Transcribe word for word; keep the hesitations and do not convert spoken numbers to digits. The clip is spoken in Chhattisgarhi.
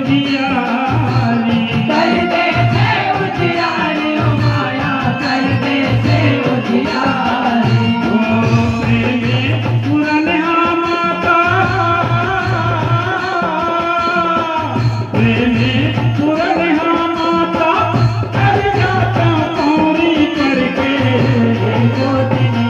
उजियारी। कर दे से उजियारी, ओ माया, कर दे से उजियारी। ओ प्रेमे पुरनहा माता, प्रेमे पुरनहा माता, कर जाता पौरी करके। एको दिन